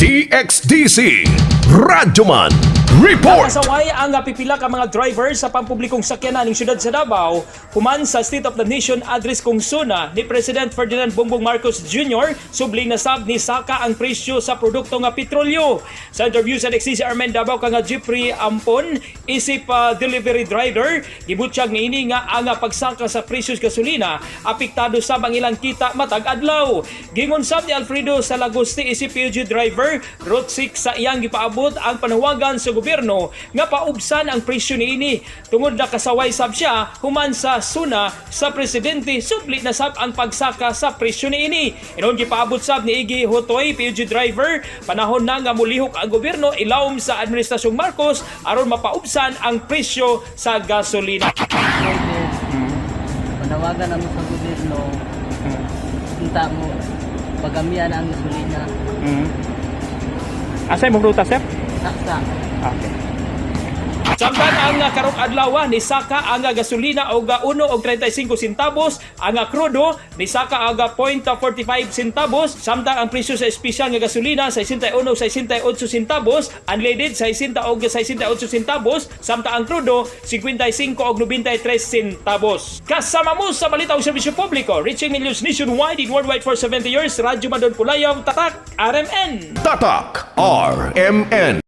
DXDC Radyoman Report. Nakasaway ang pipila ka mga driver sa pampublikong sakyanan ning syudad sa Davao human sa State of the Nation Address kung SONA ni President Ferdinand Bongbong Marcos Jr. Subling nasab ni saka ang presyo sa produkto nga petrolyo. Sa interview sa DXDC RMN Davao kang Jeffrey Ampon isip delivery driver, gibutyag niini nga ang pagsaka sa presyo sa gasolina apektado sab ang ilang kita matag adlaw. Gingon sab ni Alfredo Salagusti isip PUG driver Route 6 sa iyang gipaabot ang panawagan sa gobyerno nga paubsan ang presyo niini tungod nakasaway sab siya human sa SONA sa presidente, subli na sab ang pagsaka sa presyo niini. Inon gipaabot sab ni Iggy Hotoy, PUG driver, panahon na nga mulihok ang gobyerno ilawom sa administrasyong Marcos aron mapaubsan ang presyo sa gasolina. Driver, panawagan namo sa gobyerno, unta mo pagamian ang gasolina. Asa imong ruta, sir? Saksa. Okay. Samtang ang karong adlaw ni saka ang gasolina og 1 og 35 centavos, ang krudo ni saka og 0.45 centavos, samtang ang presyo sa espesyal nga gasolina 61 og 68 centavos, unleaded 60 og 68 centavos, samtang ang krudo 55 og 93 centavos. Kasama mo sa balita og serbisyo publiko, reaching millions nationwide and worldwide for 70 years, Radyo Madon Pulayaw, Tatak, RMN. Tatak RMN.